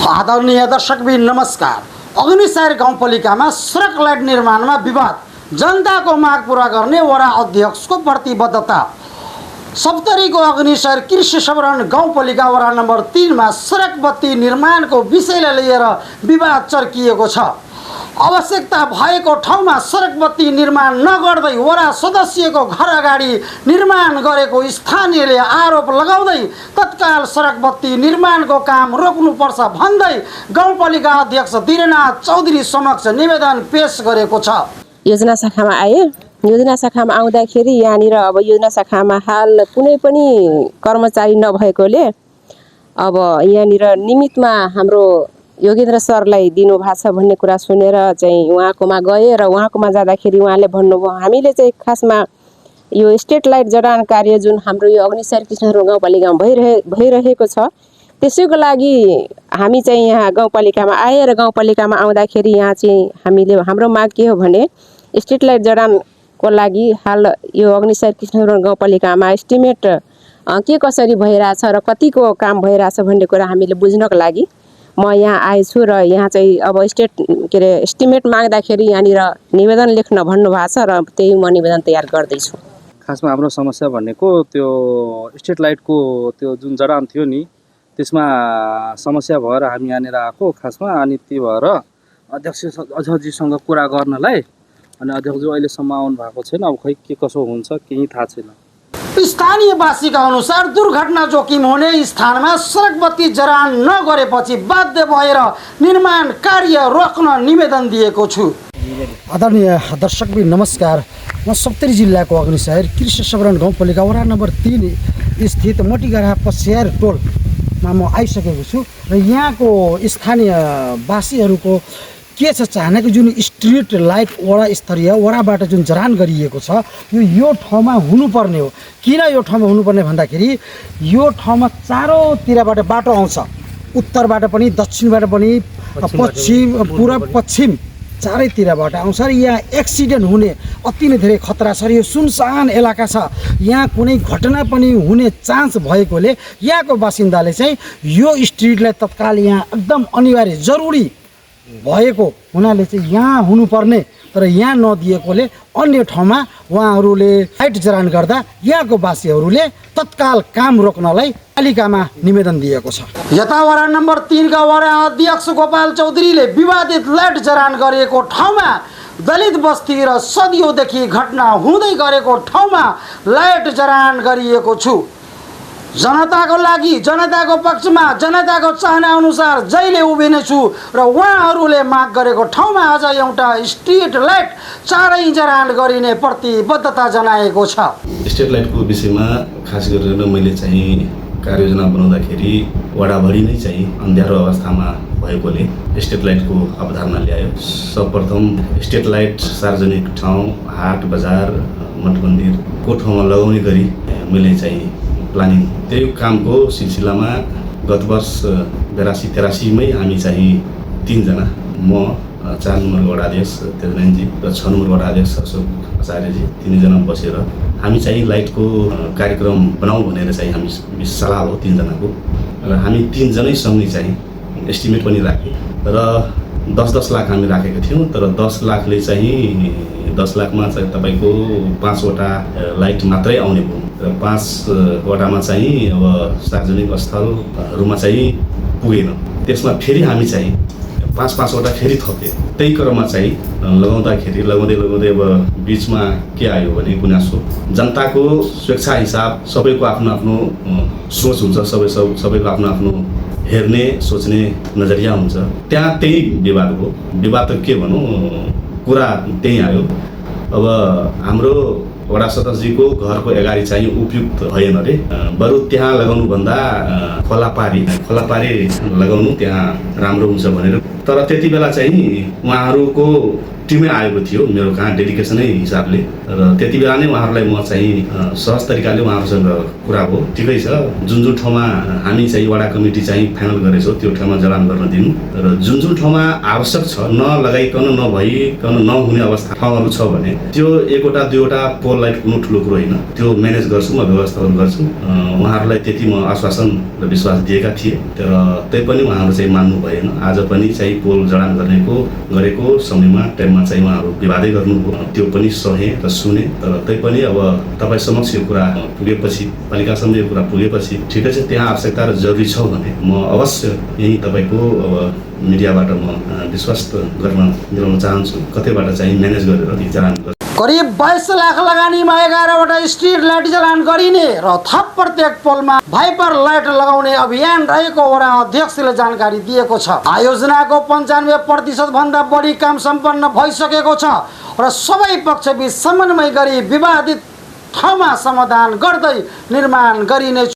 आदरणीय दर्शकबिन नमस्कार। अग्निसार गाउँपालिकामा सडक लाइट निर्माणमा विवाद, जनताको माग पूरा गर्ने वडा अध्यक्षको प्रतिबद्धता। सप्तरीको अग्निसार कृषि सवरण गाउँपालिका वडा नम्बर 3 मा सडक बत्ती निर्माणको विषयलाई लिएर विवाद चर्किएको छ। आवश्यकता भएको ठाउँमा सडक बत्ती निर्माण नगर्दै वडा सदस्यको घर अगाडि निर्माण गरेको स्थानीयले आरोप लगाउँदै तत्काल सडक बत्ती निर्माणको काम रोक्नुपर्छ भन्दै गाउँपालिका अध्यक्ष धीरनाथ चौधरी समक्ष निवेदन पेश गरेको छ। योजना शाखामा आए। योजना शाखामा आउँदाखेरि यहाँनिर अब योजना शाखामा हाल कुनै पनि कर्मचारी नभएकोले अब यहाँनिर निमित्तमा हाम्रो योगेन्द्र सरलाई दिनुभएको छ भन्ने कुरा सुनेर चाहिँ उहाँकोमा गए र उहाँकोमा जाँदाखेरि उहाँले भन्नुभयो हामीले चाहिँ खासमा यो स्ट्रिट लाइट जडान कार्य जुन हाम्रो यो अग्निसार कृष्णहरू गाउँपालिकामा भइरहेको छ त्यसैको लागि हामी चाहिँ यहाँ गाउँपालिकामा आए र गाउँपालिकामा आउँदाखेरि यहाँ चाहिँ हामीले हाम्रो माग के हो भने स्ट्रिट लाइट जडानको लागि हाल यो अग्निसार कृष्णहरू गाउँपालिकामा एस्टिमेट के कसरी भइरहेछ र कतिको काम भइरहेछ भन्ने कुरा हामीले बुझ्नको लागि म यहाँ आएछु र यहाँ चाहिँ अब एस्टिमेट माग्दाखेरि यहाँनिर निवेदन लेख्न भन्नुभएको छ र त्यही म निवेदन तयार गर्दैछु। खासमा हाम्रो समस्या भनेको त्यो स्ट्रिट लाइटको त्यो जुन जडान थियो नि त्यसमा समस्या भएर हामी यहाँनिर आएको खासमा। अनि त्यही भएर अध्यक्षजीसँग कुरा गर्नलाई, अनि अध्यक्षज्यू अहिलेसम्म आउनु भएको छैन। अब खै के कसो हुन्छ केही थाहा छैन। स्थानीयवासीका अनुसार दुर्घटना जोखिम हुने स्थानमा सडक बत्ती जडान नगरेपछि बाध्य भएर निर्माण कार्य रोक्न निवेदन दिएको छु। आदरणीय दर्शकबिन नमस्कार। म सप्तरी जिल्लाको अग्निसार कृषि सवरण गाउँपालिका वडा नम्बर 3 स्थित मटिगरा पछ्यार टोलमा म आइसकेको छु र यहाँको स्थानीयवासीहरूको के छ चाहनाको जुन स्ट्रिट लाइट वडा स्तरीय वडाबाट जुन जडान गरिएको छ यो ठाउँमा हुनुपर्ने हो। किन यो ठाउँमा हुनुपर्ने भन्दाखेरि यो ठाउँमा चारैतिरबाट बाटो आउँछ, उत्तरबाट पनि दक्षिणबाट पनि पूर्व पश्चिम चारैतिरबाट आउँछ र यहाँ एक्सिडेन्ट हुने अति नै धेरै खतरा छ। यो सुनसान इलाका छ, यहाँ कुनै घटना पनि हुने चान्स भएकोले यहाँको बासिन्दाले चाहिँ यो स्ट्रिटलाई तत्काल यहाँ एकदम अनिवार्य जरुरी भएको हुनाले चाहिँ यहाँ हुनुपर्ने, तर यहाँ नदिएकोले अन्य ठाउँमा उहाँहरूले लाइट जडान गर्दा यहाँको वासीहरूले तत्काल काम रोक्नलाई पालिकामा निवेदन दिएको छ। यता वडा नम्बर 3 का वडा अध्यक्ष गोपाल चौधरीले विवादित लाइट जडान गरिएको ठाउँमा दलित बस्ती र सदियोदेखि घटना हुँदै गरेको ठाउँमा लाइट जडान गरिएको छु। जनताको लागि, जनताको पक्षमा, जनताको चाहना अनुसार जहिले उभिनेछु र उहाँहरूले माग गरेको ठाउँमा अझ एउटा स्ट्रिट लाइट चाँडै जडान गरिने प्रतिबद्धता जनाएको छ। स्ट्रिट लाइटको विषयमा खास गरेर मैले चाहिँ कार्ययोजना बनाउँदाखेरि वडाभरि नै चाहिँ अन्ध्यारो अवस्थामा भएकोले स्ट्रिट लाइटको अवधारणा ल्यायो। सर्वप्रथम स्ट्रिट लाइट सार्वजनिक ठाउँ, हाट बजार, मठ मन्दिरको ठाउँमा लगाउने गरी मैले चाहिँ प्लानिङ त्यही कामको सिलसिलामा गत वर्ष 82-83 मै हामी चाहिँ 3 जना, म 4 नम्बरको वडा अध्यक्ष तेजनारायणजी र 6 नम्बरको वडा अध्यक्ष अशोक आचार्यजी 3 जना बसेर हामी चाहिँ लाइटको कार्यक्रम बनाऊ भनेर चाहिँ हामी सल्लाह हो 3 जनाको र हामी 3 जनै सँगै चाहिँ एस्टिमेट पनि राखेँ र 10-10 लाख हामी राखेका थियौँ। तर 10 लाखले चाहिँ 10 लाखमा चाहिँ तपाईँको 5 वटा लाइट मात्रै आउने भयो र 5 वटामा चाहिँ अब सार्वजनिक स्थलहरूमा चाहिँ पुगेन। त्यसमा फेरि हामी चाहिँ 5-5 वटा फेरि थपे। त्यही क्रममा चाहिँ लगाउँदै अब बिचमा के आयो भने गुनासो जनताको स्वेच्छा हिसाब सबैको आफ्नो आफ्नो सोच हुन्छ, सबैको आफ्नो आफ्नो हेर्ने सोच्ने नजरिया हुन्छ। त्यहाँ त्यही विवाद हो। विवाद त के भनौँ, कुरा त्यही आयो। अब हाम्रो वडा सदस्यजीको घरको अगाडि चाहिँ उपयुक्त भएन अरे, बरु त्यहाँ लगाउनुभन्दा खोलापारी लगाउनु त्यहाँ राम्रो हुन्छ भनेर। तर त्यति बेला चाहिँ उहाँहरूको टिमै आएको थियो मेरो कहाँ डेलिगेसनै हिसाबले र त्यति बेला नै उहाँहरूलाई म चाहिँ सहज तरिकाले उहाँहरूसँग कुरा हो ठिकै छ जुन जुन ठाउँमा हामी चाहिँ वडा कमिटी चाहिँ फाइनल गरेछौँ त्यो ठाउँमा जडान गर्न दिनु र जुन जुन ठाउँमा आवश्यक छ नलगाइकन नभइकन नहुने अवस्था ठाउँहरू छ भने त्यो एकवटा दुईवटा पोल लाइट कुनै ठुलो कुरो होइन त्यो म्यानेज गर्छु म व्यवस्थापन गर्छु उहाँहरूलाई त्यति म आश्वासन र विश्वास दिएका थिएँ तर तैपनि उहाँहरू चाहिँ मान्नु भएन आज पनि चाहिँ पोल जडान गरेको समयमा टाइममा चाहिँ उहाँहरू विवादै गर्नुभयो त्यो पनि सहे र सुने तर तैपनि अब तपाईँ समक्ष यो कुरा पुगेपछि पालिकासम्म यो कुरा पुगेपछि ठिकै छ त्यहाँ आवश्यकता र जरुरी छ भने म अवश्य यही तपाईँको अब मिडियाबाट म विश्वास गर्न मिलाउन चाहन्छु कतैबाट चाहिँ म्यानेज गरेर जडान गर्छु। करिब 22 लाख लगानीमा 11वटा स्ट्रिट लाइट जडान गरिने र थप प्रत्येक पोलमा भाइपर लाइट लगाउने अभियान रहेको वडा अध्यक्षले जानकारी दिएको छ। आयोजनाको 95% भन्दा बढी काम सम्पन्न भइसकेको छ र सबै पक्षबीच समन्वय गरी विवादित ठाउँमा समाधान गर्दै निर्माण गरिने